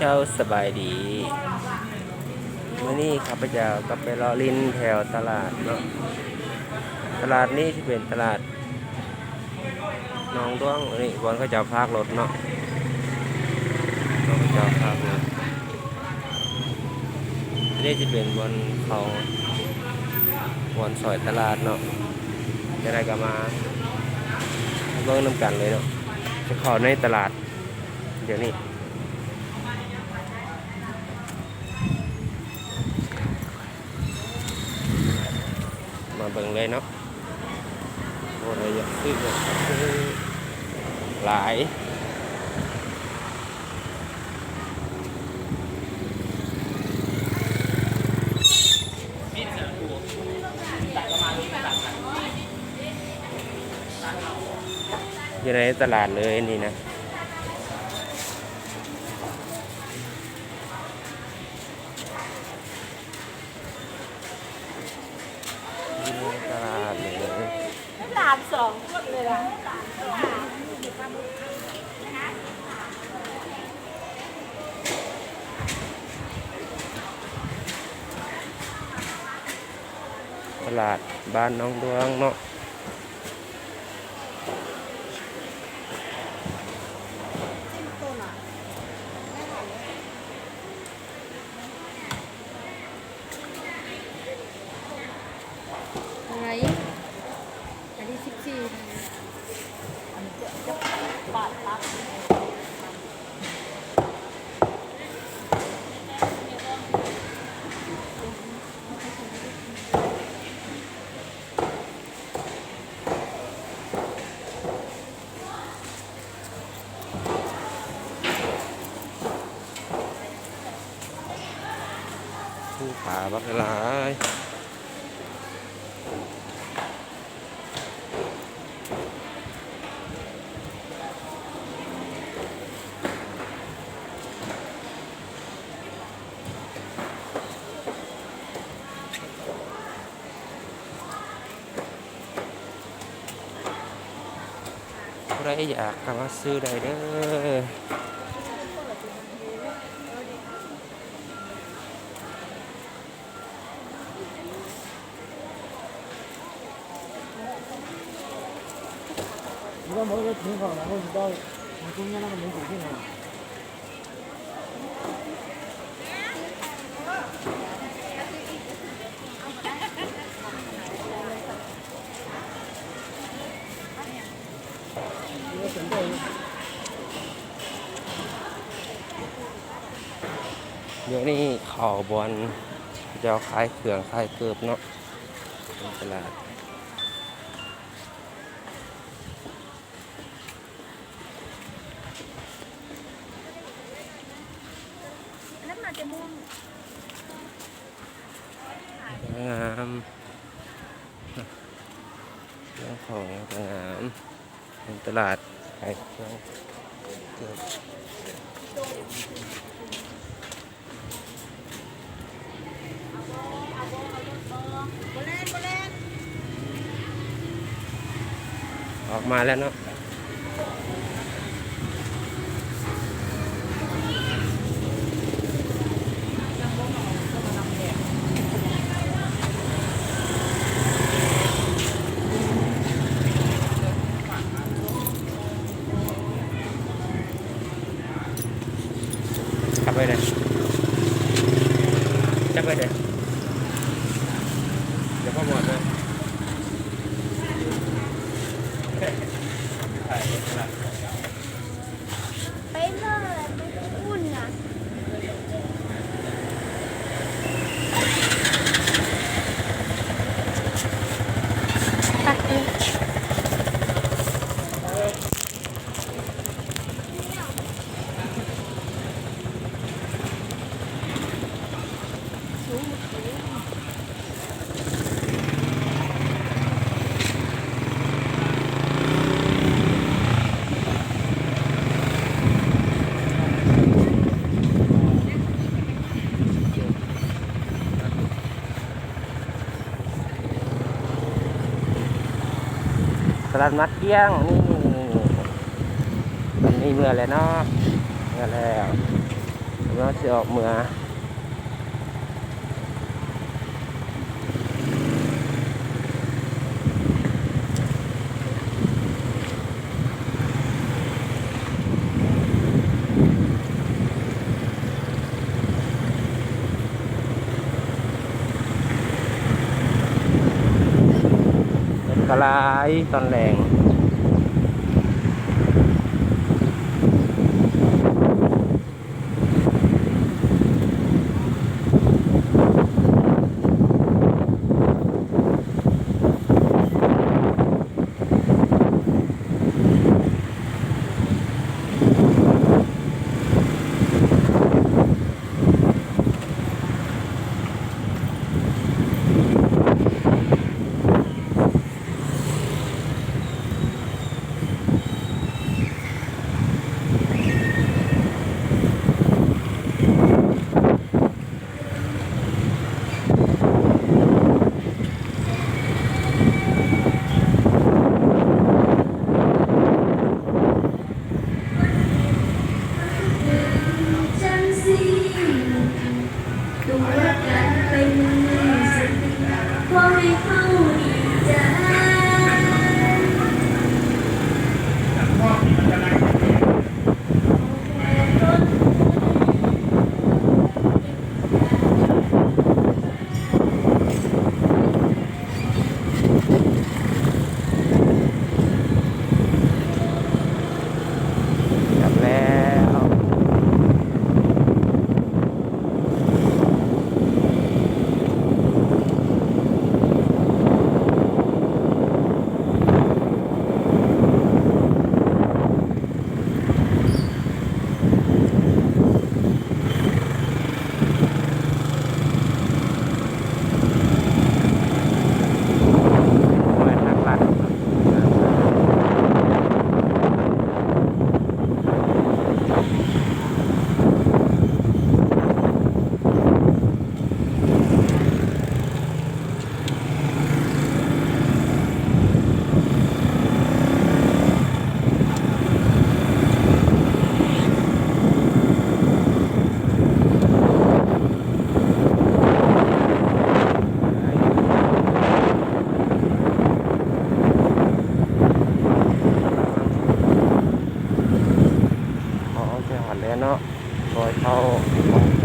ເຈົ້າ ສະບາຍດີ. ມື້ນີ້ຂ້າພະເຈົ້າກໍໄປເລາະຫຼິ້ນແຖວຕະຫຼາດເນາະ. ຕະຫຼາດນີ້ຊິເປັນຕະຫຼາດໜອງດວງ. ອັນນີ້ບ່ອນເຂົາເຈົ້າພາກລົດເນາະ, ບ່ອນເຂົາເຈົ້າພາກລົດ. ອັນນີ້ຊິເປັນບ່ອນເຂົາ ບ່ອນສອຍຕະຫຼາດເນາະ. ຈັ່ງໃດກໍມາເບິ່ງນຳກັນເລີຍເນາະ, ຈະເຂົ້າໃນຕະຫຼາດ. ດຽວນີ້ມາເບິ່ງເລີຍເນາະ, ຜູ້ໃດຢາກຊື້ກໍຊື້ຫຼາຍ. ຢູ່ໃນຕະຫຼາດເລີຍນີ້ນະ. ຢູ່ໃນຕະຫຼາດເລີຍ. ຫຼານສອງຄົນເລີຍລະ. ຕະຫຼາດບ້ານໜອງດວງເນາະ. ເທົ່າໃດ? ອັນນີ້ສິບສີ່. ໂອ້ ປາບັກຫຼາຍ. ຜູ້ໃດຢາກກໍມາຊື້ໄດ້ເດີ້. ດຽວນີ້ເຂົ້າບ່ອນເຂົາເຈົ້າຂາຍເຄື່ອງຂາຍເກີບເນາະ ໃນຕະຫຼາດ. ງາມ ເຄື່ອງຂອງກໍງາມ ເປັນຕະຫຼາດຂາຍເຄື່ອງເກີບ. ອອກມາແລ້ວເນາະ. ຈັບໄວ້ເດີ້ ຈັບໄວ້ເດີ້ ດຽວພໍ່ບອກເດີ້. ໄປເບິ່ງ ໄປອຸ່ນນະ. ຕະຫຼາດມາກຽງ ນີ້ ນີ້ ນີ້ ນີ້ ເມືອແລ້ວເນາະ ເມືອແລ້ວ. ວ່າຊິອອກເມືອ ເຮັດກະລາຍຕອນແລງ. ກັບແລ້ວ. ໂອເຄ ຮອດແລ້ວເນາະ ບໍ່ເຂົ້າ